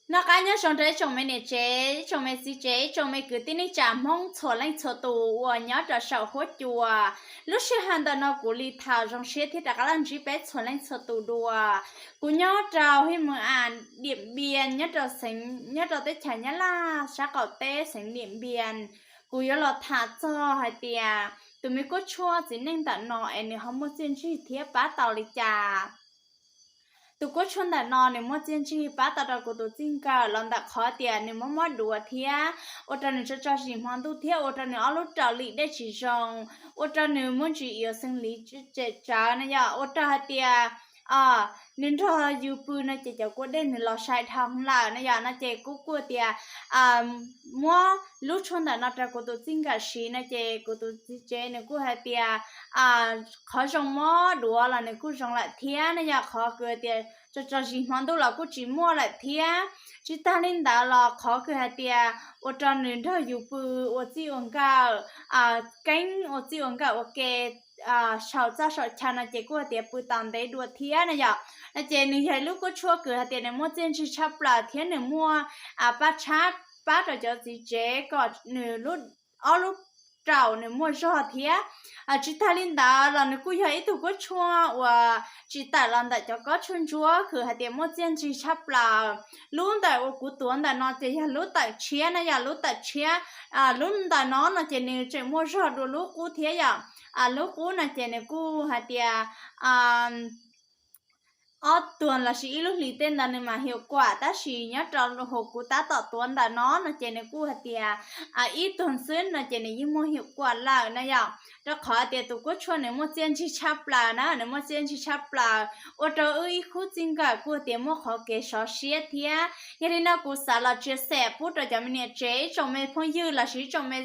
Noj qab nyob zoo rau ib tsoom me niam tsev, ib tsoom me txiv tsev, ib tsoom me kwv tij neej tsa Hmoob txhua leej txhua tus uas nyob rau saum huab cua. Lub sij hawm ntawm no kuv li tham zoo siab thiab rov qab los ntsib peb txhua leej txhua tus dua. Kuv nyob rau Hib Mws As, Diam Npias, nyob rau xeev, nyob rau teb chaws Nyab Laj sab qaum teb xeev Diam Npias. Kuv yuav los tham txog hais tias tus me kuab tshuaj txiv neej ntawm no es nws ho muaj txiaj ntsig thiab pab tau li cas. Tus kuab tshuaj ntawm no nws muaj txiaj ntsig pab tau rau kuv tus txij nkawm los ntawm qhov tias nws mob mob duav thiab ua rau nws tso tso zis hmo ntuj thiab ua rau nws ob lub raum lim dej tsis zoo, ua rau nws muaj ntsis iv xees liv tsem tsawv no yog ua rau hais tias nws nrog yus pw no ces cov kua dej nws los sai dhau lawm no yog no ces kuv kuj tias muab lub tshuaj ntawm no rau kuv tus txij nkawm siv no ces kuv tus txiv tsev nws kuj hais tias qhov zoo mob duav los nws kuj zoo lawm thiab no yog qhov kws tias tso tso zis hmo ntuj los kuj tsis muaj lawm thiab. Tsis tag li ntawd los qhov kws hais tias ua rau nws nrog yus pw ua txij ua nkawm, keeb ua txij ua nkawm ua ke saum txaj saum chaw no ces kuj hais tias pw tau ntev dua thiab no yom. No ces nws yog ib lub kuab tshuaj kws hais tias nws muaj txiaj ntsig tshaj plaws thiab nws muaj pab tshab pab rau cov txiv tsev kom nws ob lub raum nws muaj zog thiab. Tsis tag li ntawd los nws kuj yog ib tug kuab tshuaj uas tsis tawm los ntawm cov kob tshuaj ntsuab kws hais tias muaj txiaj ntsig tshaj plaws. Lub ntawm uas kuv tuav ntawm no ces yog lub tawm tshiab no yog lub tawm tshiab. Lub ntawm no no ces nws tseem muaj zog dua lub qub thiab yom. Lub qub no ces nws kuj hais tias ob tuag lossis ib lub hlis tej ntawd nws mas hiaum kuam tab sis nyob rau hauv kuv tab tom tuav ntawm no no ces nws kuj hais tias ib tuag xwb no ces nws yeej muaj hiaum kuam lawm na yom. Rau qhov tias tus kuab tshuaj nws muaj txiaj ntsig tshaj plaws na, nws muaj txiaj ntsig tshaj plaws ua rau wb ib khub txij nkawm kuj tias muaj qhov kev sov siab thiab. Yog li no kuv xav los tsia xem pub rau cov me niam tsev, ib tsoom me phooj ywg lossis ib tsoom me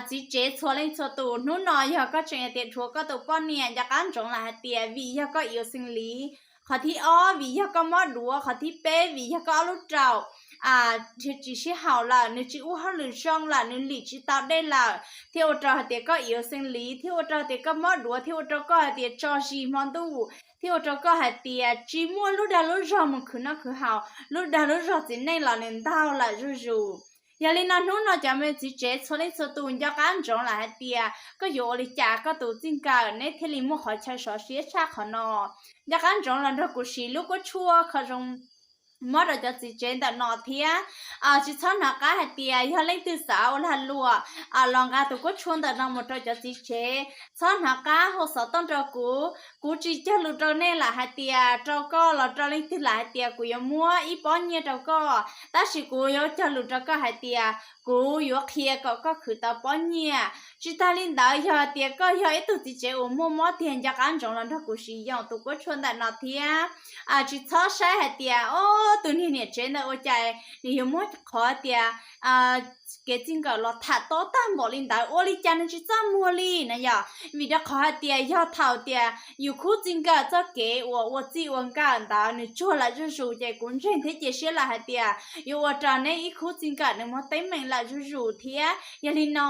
txiv tsev txhua leej txhua tus, hnub no yog koj tseem hais tias dhuav koj tus poj niam nco qab ntsoov lawm hais tias vim yog koj iv xees liv, qhov thib ob vim yog koj mob duav, qhov thib peb vim yog koj ob lub raum nrhiav tsis sib haum lawm, nws tsis ua hauj lwm zoo lawm, nws lim tsis tau dej lawm thiab ua rau hais tias koj iv xees liv thiab ua rau hais tias koj mob duav thiab ua rau koj hais tias tso zis hmo ntuj thiab ua rau koj hais tias tsis muaj lub dag lub zog mus khwv noj khwv haus, lub dag lub zog txiv neej los nws ntaug lawm zuj zus. Yog li no hnub no cov me txiv tsev txhua leej txhua tus nco qab ntsoov lawm hais tias koj yuav ua li cas koj tus txij nkawm neb thiaj li muaj qhov chaw sov siab tshaj qhov no. Nco qab ntsoov los nrog kuv siv lub kuab tshuaj kho zoo mob rau cov txiv tsev ntawm no thiab. Tsis txhob hnov qab hais tias yog leej twg xav ua lag luam los nqa tus kuab tshuaj ntawm no mus rau cov txiv tsev, txhob hnov qab hu xov tooj rau kuv. Kuv tsis cog lus rau nej lawm hais tias rau koj los rau leej twg lawm hais tias kuv yuav muab ib pob nyiaj rau koj, tab sis kuv yuav cog lus rau koj hais tias kuv yuav qhia kom koj khwv tau pob nyiaj. Tsis tag li ntawd yog tias koj yog ib tug txiv tsev uas muaj mob tiag nco qab ntsoov los nrog kuv siv yoom tus kuab tshuaj ntawm no thiab. Tsis txhob saib hais tias o, tus niag niam tsev ntawd ua cas nws yuav muab qhov tias kev txij nkawm los tham tob tag npaum li ntawd, ua li cas nws tsis txaj muag li na yom. Vim rau qhov hais tias yog thaum tias yus khub txij nkawm txoj kev uas ua txij ua nkawm ntawd nws tsuag lawm zuj zus ces kuv ntseeg thiab cia siab lawm hais tias yuav ua rau neb ib khub txij nkawm nws muaj teeb meem lawm zuj zus thiab. Yog li no